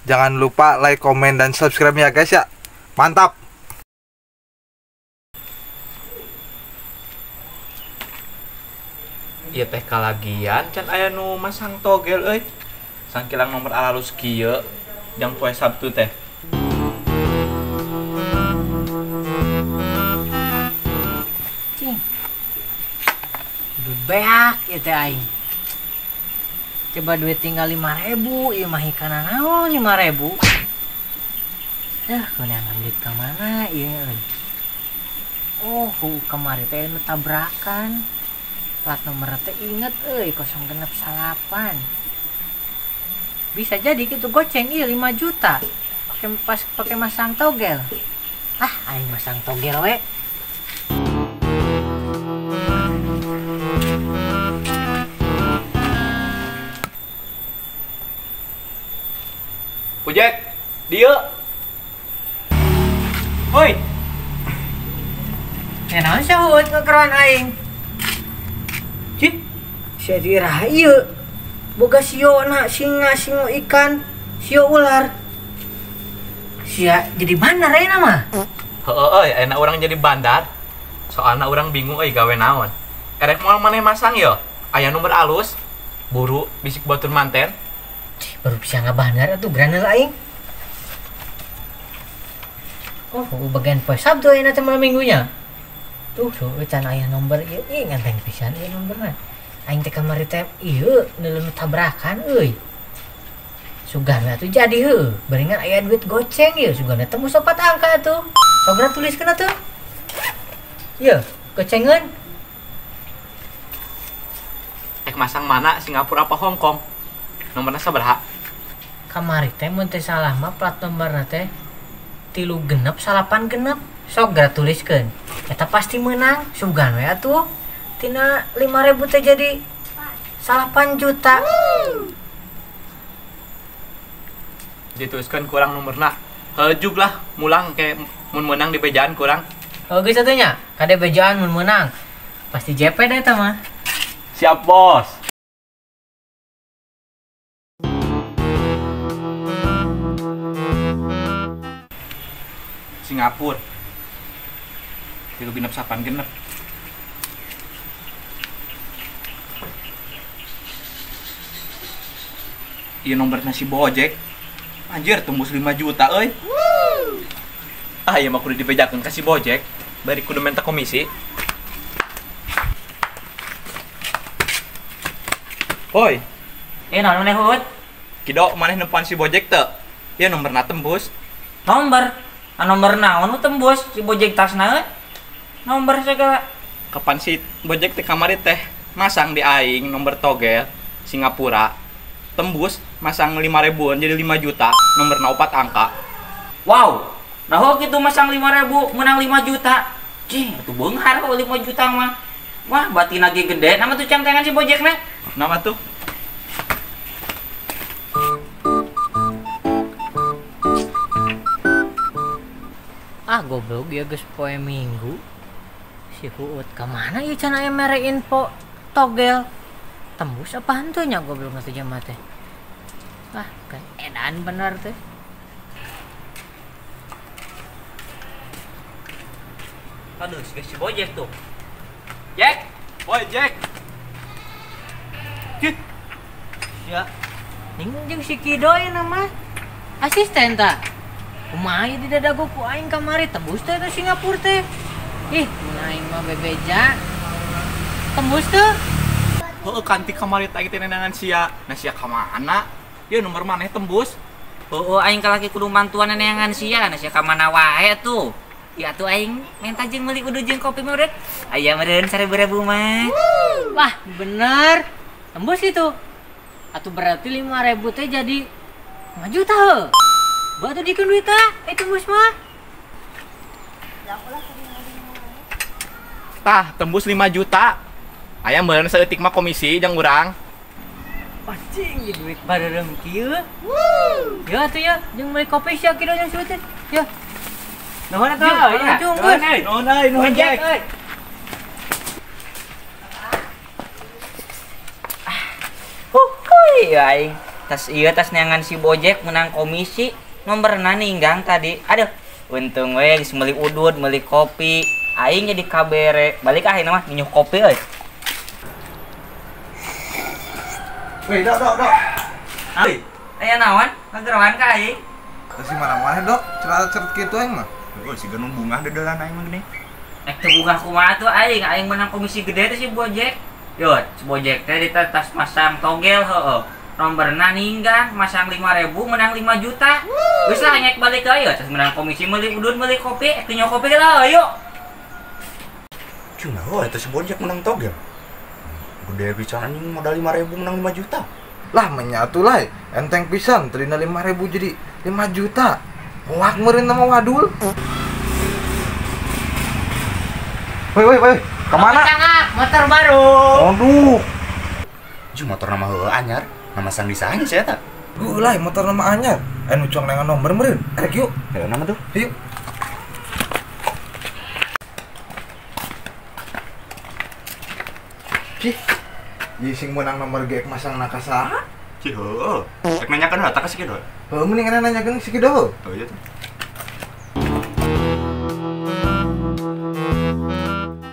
Jangan lupa like, komen, dan subscribe ya guys ya. Mantap. Ieu teh kalagian can aya nu masang togel euy. Sangkilang nomor alalus kieu jang poe Sabtu teh. Cing. Duit beak ieu teh aing. Coba duit tinggal 5.000, ieu mah hikana naon 5.000. Kuneangan duit ka mana ieu euy. Oh, kamari teh nu tabrakan. Plat nomor teh inget euy, 069. Bisa jadi gitu goceng ieu 5 juta. Pakai pas pakai masang togel. Ah, aing masang togel we. Ojek, dieu. Hoi. Ya naon sahut ngekeroan aing. Cih, sia dirah ieu. Boga sio na singa, singo ikan, sio ular. Sia jadi bandar ayeuna mah. Heeh euy, ayeuna urang jadi bandar. Soalna urang bingung euy gawe naon. Erek moal maneh masang yo. Aya nomor alus. Buru bisik batur manten. Cih, baru bisa ngabandar atuh granel aing. Oh, bagian poe Sabtu ayeuna teh malam minggunya. Tuh, can aya nomor ieu, ih nganteng pisan ieu nomorna. Aing teh kamari teh ieu neuleuh tabrakan euy. Sugan atuh jadi heuh, barengan aya duit goceng ieu, sugan tembus 4 angka atuh. Sogra tuliskeun atuh. Ieu, gocengeun. Ek masang mana Singapura apa Hong Kong? Nomorna sabaraha? Kamari teh mun teh salah mah plat nomorna teh 3 genep 9 genep. Sok geura tuliskeun. Eta pasti menang, sugan we atuh. Tina 5.000 teh jadi 8 juta. Dituliskeun kurang nomorna. Heujuk lah mulang ke mun menang di bejaan kurang. Oh geus atuh nya, kade bejaan mun menang. Pasti JP deh eta mah. Siap, Bos. Singapura. 3 genep 9 genep. Ieu nomor nasi Bojek. Anjir tembus 5 juta euy. Ah ieu mah kudu dibejakeun ka si Bojek, bari kudu minta komisi. Hoi. Naon maneh Hud? Kido maneh nempuan si Bojek teu? Ieu nomorna tembus. Nomor? Ah, nomor naon nu tembus si Bojek tasna euy? Nomor segala. Kapan si Bojek teh kamari teh masang di aing nomor togel Singapura. Tembus masang 5.000-an jadi 5 juta, nomorna 4 angka. Wow. Nah kitu masang 5.000 menang 5 juta. Cih, atuh beunghar 5 juta mah. Wah, batina ge gede. Nama tuh cangtengan si Bojekna. Nama tuh. Ah goblok ya geus poe Minggu. Si Huut ka mana ieu can aya mere info togel. Tembus apa henteu nya goblok teh jama teh. Ah, kan edan bener teh. Aduh, si Bojek tuh. Jack, woi Jack. Cih. Ya. Ning jeung si Kido ieu mah asisten ta. Kumaha ieu didadago ku aing kamari tembus teh ke Singapura teh. Ih, mun aing mah bebeja. Tembus teh. Heueuh kanti kamari teh teh nenangan sia. Nah sia ka mana? Ieu nomor maneh tembus. Heueuh aing kalaki kudu mantuan neneangan sia, nah sia ka mana wae tuh. Ya atuh aing menta jeung meuli udu jeung kopi mah rek. Aya meureun 1.000 mah. Wah, bener. Tembus itu. Atuh berarti 5.000 teh jadi 5 juta heuh. Batu dikeun duit tah, tembus mah. Tah, tembus 5 juta. Aya meureun saeutik mah komisi jang urang. Anjing duit bareureum kieu. Ya atuh ya, jeung meuli kopi sia kieu jeung suit. Ya. Nuhun atuh. Nuhun euy. Nuhun euy, nuhun Jack. Huhuy aing. Tas ieu tas neangan si Bojek menang komisi nomorna ninggang tadi. Aduh, untung we geus meuli udud, meuli kopi. Aing jadi kabere. Balik ah mah nyinyuh kopi euy. Weh, dok, dok, dok. Ai, aya naon? Ngagerohan ka aing? Terus di mana-mana, dok. Cerat-cerat kitu aing mah. Heuh, siga nu bungah dedelan aing mah gini. Teu bungah kumaha tuh aing? Aing menang komisi gede teh si Bojek. Yo, si Bojek teh di tas masang togel heueuh. Nomorna ninggang, masang 5.000 menang 5 juta. Geus lah nyek balik ka ieu, tas menang komisi meuli udud meuli kopi, teu nyo kopi lah ayo. Cuma heuh eta si Bojek menang togel. Gede pisan anjing modal 5.000 menang 5 juta. Lah menyatu lah, enteng pisan terina 5.000 jadi 5 juta. Wah meureun mah wadul. Woi woi woi, kemana? Motor baru. Aduh. Ju motor nama heueuh anyar. Nama sang disahnya saya tak? Gulai motor nama anyar. Anu cuang nengan nomor meureun. Erek yuk. Ya nama tuh. Yuk. Cih. Ieu sing meunang nomor ge masang na ka saha? Cih heueuh. Rek nanyakeun heula ka si Kido. Heueuh mending nanyakeun si Kido. Oh iya tuh.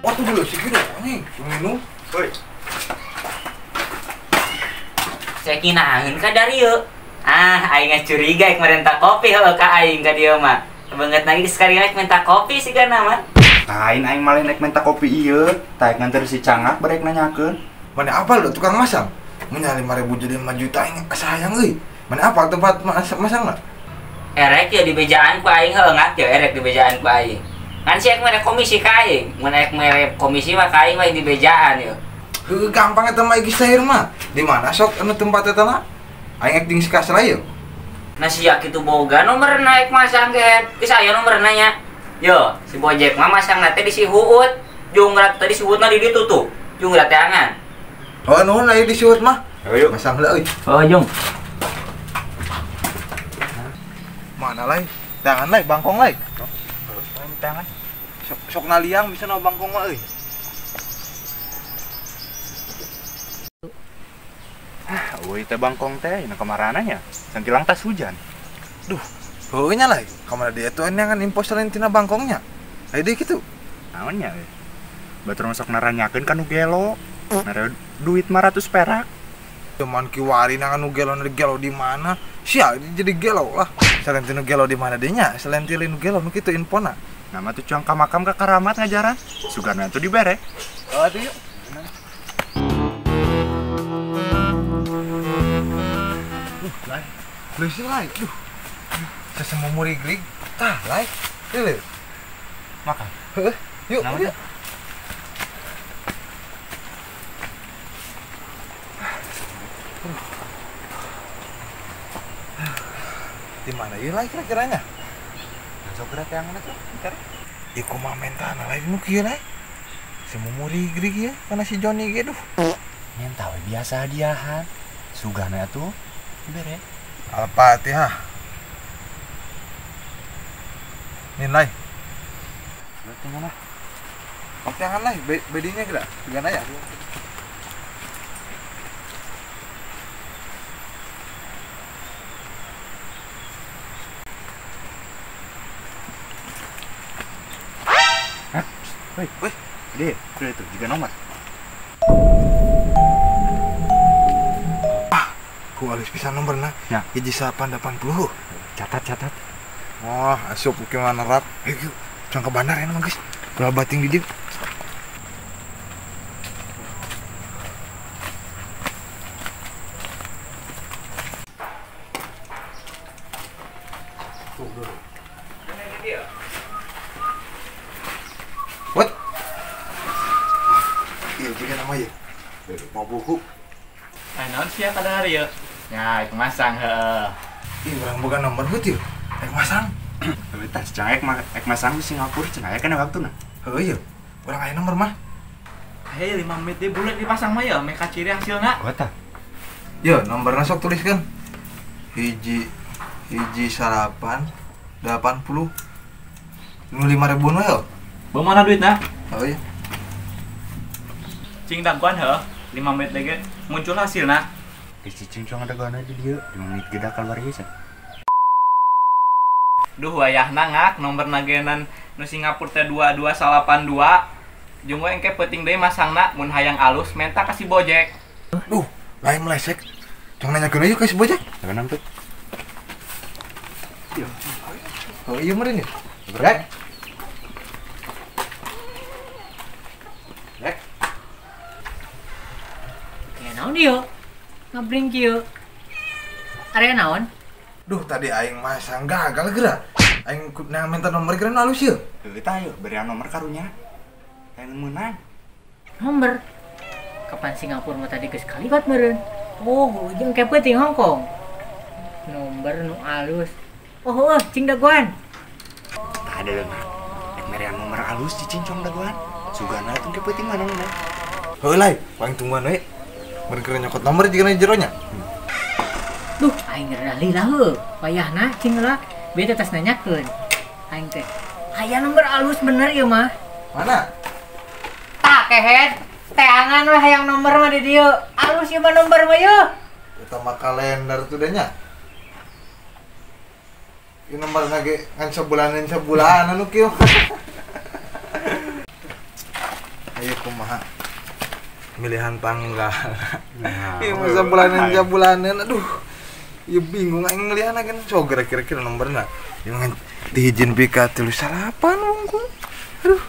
Waktu dulu si Kido anjing minum. Woi. Saya kinaeun ka dari ieu. Ah, aing geus curiga ek merenta kopi heueuh ka aing ka dieu mah. Banget lagi sekali ek minta kopi sigana mah. Lain aing malah nek minta kopi ieu, tah ek nganter si Cangak barek nanyakeun. Mana apal lo tukang masang? Mun 5.000 jadi 5 juta aing sayang euy. Mana apal tempat masang mah? Erek ya di bejaan ku aing heueuh ngat ya erek di bejaan ku aing. Kan si ek mere komisi ka aing, mun ek mere komisi mah ka aing mah di bejaan yeuh. Heuh gampang eta mah geus cair mah. Di mana sok anu tempat eta na? Aing ek jeung si Kasra yeuh. Nah sia kitu boga nomor naik masang ge. Geus aya nomorna nya. Yo, si Bojek mah masangna teh di si Huut. Jungrat tadi si Huutna di ditu tuh. Jungrat teangan. Oh nuhun aya di si Huut mah. Ayo. Masang heula euy. Oh, jung. Mana lai? Tangan lai, bangkong lai. Tangan. Sok sok naliang bisa na bangkong mah euy. Ah, euy teh bangkong teh na kamarana nya. Sangkilang tas hujan. Duh, heueuh nya lai. Kamana dia tuh neangan info selain tina bangkongnya. Aya deui kitu. Naon nya euy? Batur sok naranyakeun ka nu gelo. Mere duit 500 perak. Cuman kiwari nangan nu gelo gelo di mana? Sia jadi gelo lah. Selain tinu gelo di mana deui nya? Selain ti nu gelo nu kitu infona. Nama tuh cuang ka makam ka karamat ngajaran. Sugana tuh dibere. Oh, atuh yuk. Lai, leusi lai. Duh. Sesemu murigrig. Tah, lai. Leuh. Makan. Heuh, yuk. Yuk. Di mana ieu lai kira-kiranya? Sok geura teangan atuh, bentar. Ieu kumaha mentana lai nu kieu lai? Semu murigrig ieu kana si Joni ge duh. Menta we biasa hadiahan. Sugana atuh dibere. Al-Fatihah. Nih lai. Teangan lah. Teangan lai, bedinya geura. Sugana ya. Hah? Woi, woi. Gede, udah itu juga nomor. Ah, ku alus pisan nomorna. Ya. 1 8 80. Catat, catat. Wah, asup gimana rap. Ayo, cang ke bandar ya mah guys. Ulah bating di dieu. What? Iya juga nama ya. Mau buku. Ah, naon sia kada hari ya? Nya, ek masang heueuh. Ih, urang boga nomor heuh ieu. Ek masang. Heueuh tas cang ek masang di Singapura cenah aya kana waktuna. Heueuh ieu. Urang aya nomor mah. Hei, 5 menit deui bulat dipasang mah ya, meh kaciri hasilna. Oh tah. Yo, nomorna sok tuliskeun. 1 1 8 80 nu 5.000 we yo. Bawa mana duitna? Oh iya. Cing daguan heuh, 5 menit lagi muncul hasilna. Geus cicing cong dagoan di dieu, 5 menit geda keluar ieu. Duh wayahna ngak nomor nagenan nu Singapura teh 2282. Jeung we engke peuting deui masangna mun hayang alus menta ka si Bojek. Duh, lain melesek. Cong nanyakeun ieu ka si Bojek. Dagoan tuh. Oh iya meureun ya. Rek. Rek. Kayak naon ieu? Ngabring kieu. Area naon? Duh, tadi aing masang gagal geura. Aing nang minta nomor geura nu alus ieu. Heuh tah yeuh, berian nomor karunya. Hayang meunang. Nomor. Kapan Singapura mah tadi geus kalibat meureun. Oh, jeung ke peuting Hongkong. Nomor nu alus. Oh, heuh, cing dagoan. Tah ada leunah. Rek merean nomor alus cicing cong dagoan. Sugana tong ke peuting mana meunang. Heuh lai, paling tungguan we. Meureun keur nyokot nomor jigana jeronya. Duh, aing rada lila heuh. Wayahna cing lah, beta tas nanyakeun. Aing teh, aya nomor alus bener ieu mah. Mana? Tah kehed, teangan we hayang nomor mah di dieu. Alus ieu mah nomor mah yeuh. Eta mah kalender tuh deh nya. Ieu nomor ge ngan sebulanan anu kieu. Ayo kumaha? Milihan tanggal. Ieu mah sebulanan aduh. Ya bingung aing ngelihan kan so kira-kira nomorna. Ieu ngan dihijin pika 38 wungkul. Aduh.